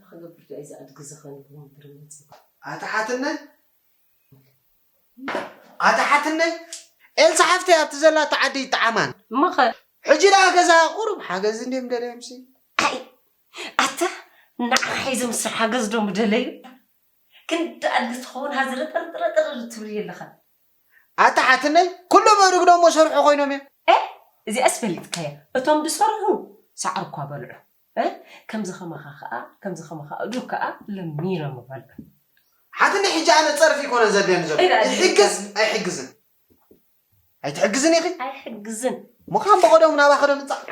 ክገብር ዶ እዚ ኣድጊ ዝኸን ክመንብር መጽእ? ኣታ ሓትነይ፣ ኣታ ሓትነይ፣ ኤልሳ ሓፍተይ ኣብቲ ዘላቶ ዓዲ ይጠዓማን። እሞኸ? ሕጂ ደኣ ገዛ ቁሩብ ሓገዝ እንድዮም ደለዮምሲ። ኣይ፣ ኣታ ንዓኻ ሒዞም ስራሕ ሓገዝ ዶ ምደለዩ? ክንዲ ኣድጊ ትኸውን ሃዝረጠርጥረጥር ትብል ኣለኻ። ኣታ ሓትነይ፣ ኩሎም ኣእዱግ ደሞ ሰርሑ ኮይኖም እዮም። ኤ፣ እዚኣስ ፈሊጥካያ። እቶም ዝሰርሑ ሳዕሪ እኳ በልዑ። እ? ከምዚ ከማኻ ኸኣ፣ ከምዚ ከማኻ ኣእዱግ ከኣ ለሚኖም ይበልዑ። ሓትነይ፣ ሕጂ ኣነ ጸርፊ ይኮነ ዘድልየኒ ዘሎ። ኢላ ይሕግዝ ኣይሕግዝን? ኣይትሕግዝን ኢኺ? ኣይሕግዝን። ምዃን ብቐደሙ ናባኺ ዶ ምጻእ?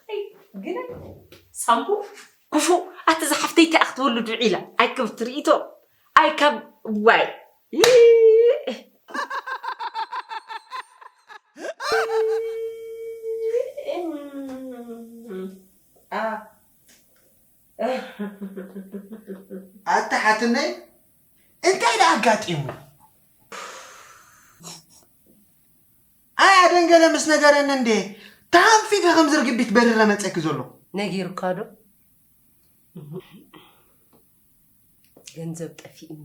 ኣይ፣ ግን ሳምቡ ክፉእ፣ ኣቲ ዝሓፍተይ እንታይ ክትወልድ ውዒላ? ኣይ ክብርቲ ርእይቶ፣ ኣይ ካብ ዋይ። አ። ኣታ ሓትነይ፣ እንታይ ደኣ ኣጋጢሙ? ኣይ ኣደንገለ ምስ ነገረኒ እንዴ፣ ተሃንፊፈ ከም ዝርግቢት በሪረ መጸኪ ዘሎ። ነጊሩካ ዶ? ገንዘብ ጠፊእኒ።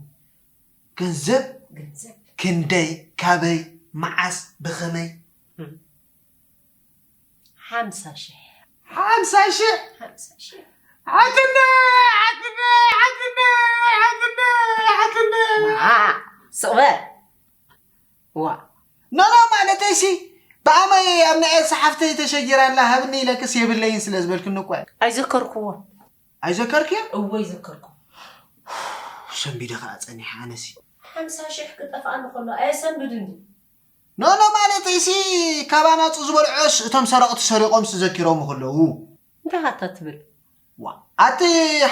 ገንዘብ? ገንዘብ። ክንደይ? ካበይ? መዓስ? ብኸመይ? እም። ሓምሳ ሽሕ። ሓምሳ ሽሕ? ሓምሳ ሽሕ። ሓትነይ! ሓትነይ! ሓትነይ! ሓትነይ! ሓትነይ! ዋ፣ ስቕ በል። ዋ። ኖኖ፣ ማለተይሲ፣ ብኣመይ ኣብ ናይ ኤልሳ ሓፍተይ ተሸጊራ ኣላ፣ ሃብኒ ኢለክስ የብለይን ስለ ዝበልክኒ እኮ እየ። ኣይዘከርኩዎ። ኣይዘከርክዮ? እወ፣ ኣይዘከርኩ። ሰንቢደ ከኣ ጸኒሐ ኣነሲ። ሓምሳ ሽሕ ክጠፍኣኒ ከሎ ኣየሰንብድን ድዩ? ኖኖ፣ ማለተይሲ፣ ካብ ኣናጹ ዝበልዖስ እቶም ሰረቕቲ ሰሪቖምሲ ዘኪሮም ከለዉ። እንታይ ኢኻ ትብል? ዋ፣ ኣቲ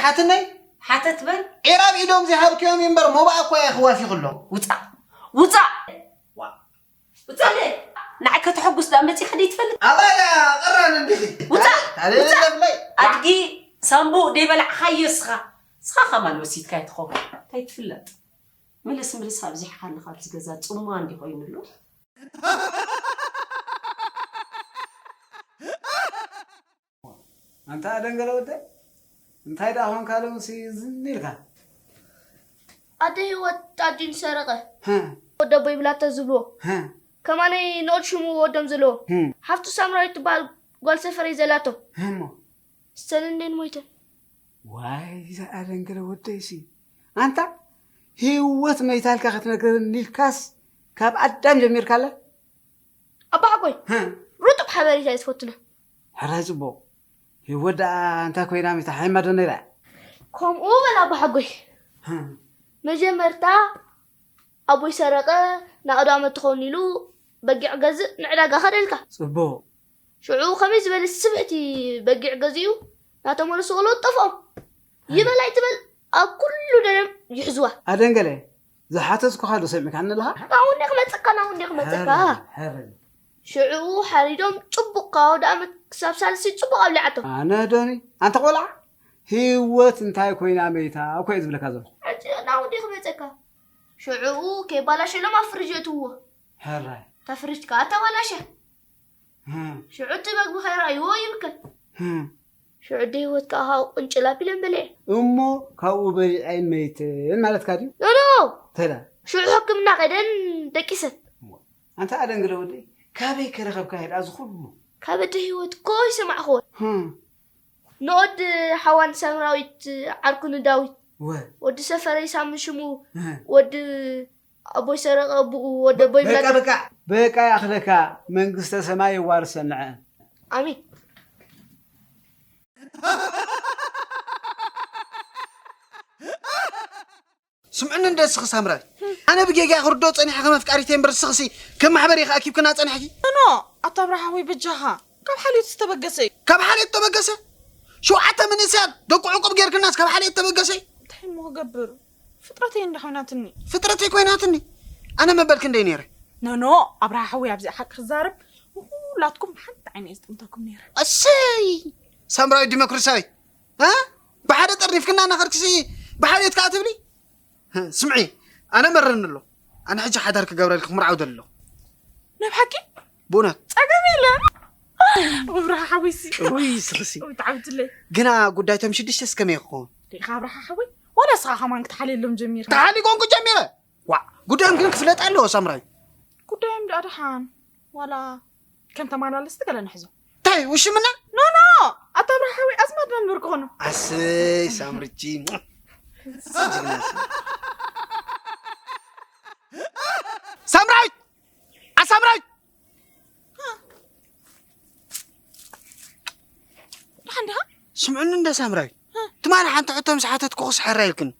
ሓትነይ፣ ሓተት በል። ዒራ ኣብ ኢዶም ዘይሃብክዮም እምበር፣ ሞባእ እኮ እየ ክዋፊ ከሎ። ውጻእ! ውጻእ! ዋ። ውጻእ! ንዓይ ከተሐጉስ ደኣ መጺኻ ደይትፈልጥ? ኣባያ ቀራን እንዲኺ። ውጻእ! ታዲያ ውጻእ! ለብለይ። ኣድጊ ሳምቡ ደይበላዕኻዮ እስኻ። እስኻ ከማን ወሲድካዮ ትኸውን። እንታይ ትፍለጥ? ምልስ ምልስ ኣብዚሕካ ኣለኻ ኣብዚ ገዛ ጽምዋ እንዲ ኮይኑ ኣሎ። ኣንታ ኣደንገለ ወደይ፣ እንታይ ደኣ ኾንካ ሎምሲ ዝን ኢልካ? ኣደ ህይወት ኣዲን ሰረቐ። ሀ። ወደ ቦይ ብላተ ዝብልዎ። ሀ። ከማነይ ንኦድ ሽሙ ወዶም ዘለዎ። ህም። ሓፍቱ ሳምራዊት ትበሃል ጓል ሰፈረይ ዘላቶ። ህሞ። ሰለንዴን ሞይተን። ዋይ፣ እዛ ኣደንገለ ወደይሲ። ኣንታ ህይወት መይታልካ ክትነግረኒ ኢልካስ ካብ ኣዳም ጀሚርካለ? ኣባ ሓጎይ፣ ሀ። ርጡብ ሓበሬታ እየ ዝፈቱና። ሕራይ ጽቡቕ። ህይወት ደኣ እንታይ ኮይና ሚታ ሓይማ ዶ ነይራ? ከምኡ በል ኣባ ሓጎይ። ሀ። መጀመርታ ኣቦይ ሰረቐ ንኣውደ ኣመት ትኸውን ኢሉ በጊዕ ገዝእ ንዕዳጋ ከደ ኢልካ። ጽቡቕ። ሽዑ ከመይ ዝበለ ስብሕቲ በጊዕ ገዚኡ ናተመለሱ ቆልዑት ጠፍኦም። ይበል ኣይትበል ኣብ ኩሉ ደለም ይሕዝዋ። ኣደንገለ፣ ዝሓተትኩኻ ዶ ሰሚዕካኒ ኣለኻ? ናውኔ ክመጸካ፣ ናውኔ ክመጸካ። ሕርር፣ ሕርር። ሽዑ ሓሪዶም ጽቡቕ ካብ ኣውደ ኣመት ክሳብ ሳልሲ ጽቡቕ ኣብሊዓቶም። ኣነ ዶኒ፣ ኣንታ ቆልዓ፣ ህይወት እንታይ ኮይና መይታ እኮ እየ ዝብለካ ዘለኹ። ሕጂ ናውዲ ክመጸካ። ሽዑኡ ከይባላሸሎም ኣብ ፍርጅ የእትውዎ። ሕራይ። እታ ፍርጅ ከኣ ተባላሸ። ህም። ሽዑ እቲ መግቢ ከይረኣይዎ ይብከን። ህም። ሽዑ ኣደ ህይወት ከኣ ካብኡ ቅንጭል ኣቢለን በሊዐን። እሞ ካብኡ በሊዐን መይተን ማለትካ ድዩ? ኖ፣ ኖ። ተላ። ሽዑ ሕክምና ከይደን ደቂሰን። ኣንታ ኣደንግለ ወደይ፣ ካበይ ከረኸብካ ኢላ እዚ ኩሉ? ካብ ኣደ ህይወት እኮ ይሰማዕክዎ። ህም። ንኦድ ሓዋን ሳምራዊት ዓርኩ ንዳዊት። ወ። ወዲ ሰፈረይ ሳሚ ሽሙ። እህ። ወዲ ኣቦይ ሰረቐ ኣቡኡ ወዲ ኣቦይ በቃ፣ ብላታ። በቃ። በቃ ይኣኽለካ፣ መንግስተ ሰማይ የዋርሰን ንዐን። ኣሜን። ስምዕኒ እንደ እስኺ ሳምራይ፣ ኣነ ብጌጋ ክርድኦ ጸኒሐ ከም ኣፍቃሪተይ እምበር፣ እስኽሲ ከም ማሕበር ኢኺ ኣኪብክና ጸኒሕኪ። ኖ፣ ኣታ ኣብርሃ ወይ በጃኻ፣ ካብ ሓልዮት ዝተበገሰ እዩ። ካብ ሓልዮት ተበገሰ? ሸውዓተ መንእሰያት ደቂ ዕቁብ ጌርክናስ ካብ ሓልዮት ተበገሰ? እንታይ እሞ ክገብር? ፍጥረተይ እንዳ ኮይናትኒ። ፍጥረተይ ኮይናትኒ? ኣነ መበልኪ እንደ ነይረ። ኖ፣ ኖ፣ ኣብርሃ ሓወይ፣ ኣብዚ ሓቂ ክዛረብ፣ ንኹላትኩም ብሓንቲ ዓይነ እየ ዝጥምተኩም ነይረ። እሰይ! ሳምራዊ ዲሞክራሲያዊ፣ እ? ብሓደ ጠርኒፍክና እናኸድክሲ ብሓልዮት ከኣ ትብሊ? ህ፣ ስምዒ፣ ኣነ መረኒ ኣሎ። ኣነ ሕጂ ሓዳር ክገብረልኪ ክምርዓው ደሊ ኣለኹ። ናይ ብሓቂ? ብእውነት። ጸገም የለን። ኣብርሃ ሓወይሲ። ውይ ስኽሲ ብጣዕሚ ትለይ። ግና ጉዳይቶም ሽዱሽተ እስከመይ ክኸውን? ደኻ ኣብርሃ ሓወይ፣ ዋላ እስኻ ከማን ክትሓልየሎም ጀሚርካ? ተሓሊቆንኩ ጀሚረ። ዋ ጉዳዮም ግን ክፍለጥ ኣለዎ ሳምራይ። ጉዳዮም ደኣ ደሓን ዋላ ከም ተማላለስቲ ገለ ንሕዞ። እንታይ ውሽምና? ኖ ኖ፣ ኣታ ኣብርሃ ሓወይ ኣዝማድና ንበር ክኾኑ። ኣሰይ ሳምርጂ ጅግና። ሳምራይ ኣሳምራይ ደሓን ዲኻ? ስምዕኒ እንደ ሳምራይ ትማሊ ሓንቲ ሕቶ ምስ ሓተትኩ ክስ ሕራ ኢልክኒ።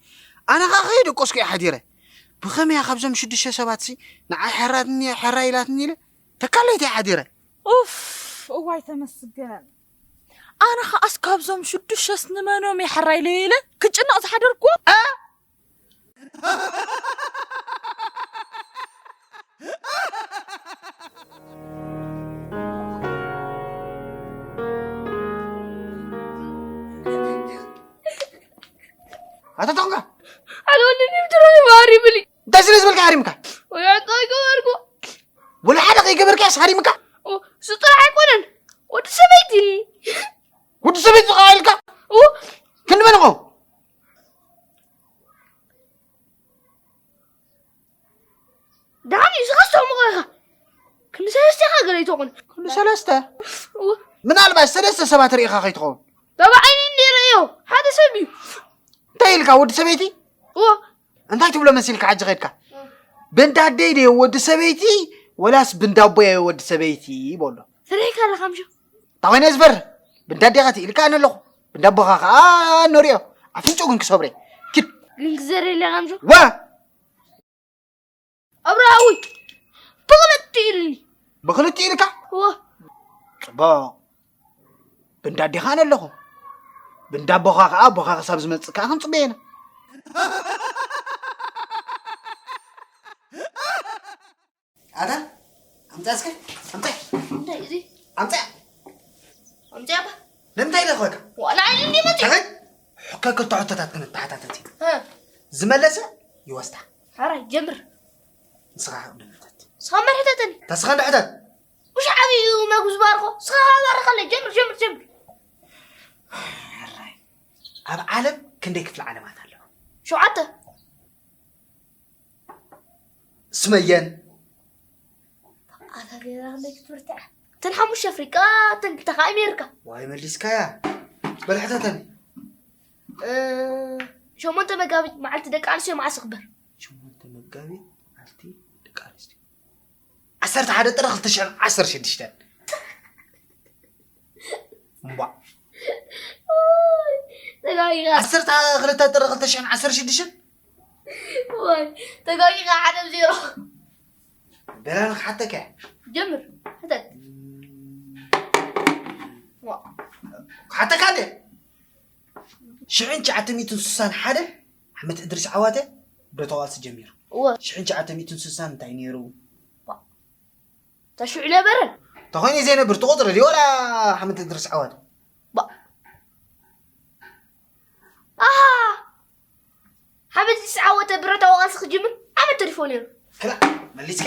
ኣነ ኸዓ ከይደቆስኩ እየ ሓዲረ። ብኸመያ ካብዞም ሽዱሽተ ሰባት ሲ ንዓይ ሕራትኒ ሕራ ኢላትኒ ኢለ ተካለይቲ እየ ሓዲረ። ኡፍ እዋይ ተመስገን። ኣነ ኸዓስ ካብዞም ሽዱሽተስ ንመኖም እየ ሕራይ ኢለ ክጭነቕ ዝሓደርኩ። ኣታ ቶንጋ ሓደ ወዲ ድሮ ይባህር ይብል እንታይ ስለ ዝበልካ ሓሪምካ? ወይ ኣቶ ይገበርኩ ወላ ሓደ ከይገበርካስ ሓሪምካ? ስጥራሕ ኣይኮነን ወዲ ሰበይቲ ወዲ ሰበይቲ ዝኸዓ ኢልካ ኡ ክንመንቆ ዳኒ ዝኸስቶም ቆይኻ ክንሰለስቲኻ ገለ ይተኾን ኩሉ ሰለስተ ምናልባት ሰለስተ ሰባት ርኢኻ ከይትኸውን ተባዓይኒ እንዲ ርእዮ ሓደ ሰብ እዩ እንታይ ኢልካ ወዲ ሰበይቲ እዎ እንታይ ትብሎ መሲልካ ሕጂ ኸድካ ብንዳደይ ድየ ወዲ ሰበይቲ ወላስ ብንዳቦየ ወዲ ሰበይቲ በሎ ፈሪሕካ ኣለኻ ምሾ እንታይ ኮይነ ዝፈርህ ብንዳዴኻ ኢልካ ኣነ ኣለኹ ብንዳቦኻ ከዓ ንሪኦ ኣፍንጭኡ ግን ክሰብረ ኪድ ግን ክዘር ኢለኻ ምሾ ወ ኣብርሃዊ ብኽልቲ ኢልኒ ብኽልቲ ኢልካ እዎ ፅቡቕ ብንዳዴኻ ኣነ ኣለኹ ብንዳቦኻ ከዓ ኣቦኻ ክሳብ ዝመፅእ ከዓ ክንፅበየና ኣታ ኣምፃ እስከ ኣምፃ እንታይ እዚ ኣምፃ ኣምፅያ ባ ንምንታይ ኢለ ክበካ ዋላ ዓይኒ እንዲመፅ ተኸይ ሕከ ክልተ ሕቶታት ክንተሓታተት እዩ ዝመለሰ ይወስዳ ሓራይ ጀምር ንስኻ ድምታት ስኻ መርሕተተኒ ተስኻ እንድሕተት ውሽ ዓብዩ መጉ ዝባርኮ ስኻ ባርኸለ ጀምር ጀምር ጀምር ኣብ ዓለም ክንደይ ክፍሊ ዓለማት ኣለዋ ሸውዓተ ስመየን ኣታ ገይራ ክንደይ ክትብርትዐ እተን ሓሙሽተ ኣፍሪቃ እተን ክልተ ከዓ ኣሜሪካ ዋይ መሊስካያ በልሕተተኒ እ፣ ሸሞንተ መጋቢት መዓልቲ ደቂ ኣንስትዮ መዓስ ይኽበር ሸሞንተ መጋቢት መዓልቲ ደቂ ኣንስትዮ ዓሰርተ ሓደ ጥሪ ክልተ ሽሕን ዓሰርተ ሽዱሽተን እምቧ ተጋጊኻ ዓሰርተ ክልተ ጥሪ ክልተ ሽሕን ዓሰርተ ሽዱሽተን ወይ ተጋጊኻ ሓደ ዜሮ በላ ንክሓተካ እያ ጀምር ሕተት ዋ ክሓተካ እንደ ሽሕን ትሽዓተ ሚእትን ስሳን ሓደ ኣሕመድ እድሪስ ዓዋተ ብረታዊ ቃልሲ ጀሚሩ እወ ሽሕን ትሽዓተ ሚእትን ስሳን እንታይ ነይሩ ተሽዑ ነበረ ተኾይኑ ዘይነብር ትቆፅረ ድዩ ወላ ኣሕመድ እድሪስ ዓዋተ ኣሃ ሓመድ ዝዓወተ ብረታዊ ቃልሲ ክጅምር ዓመት ተሪፎ ነይሩ ክላ መሊስካ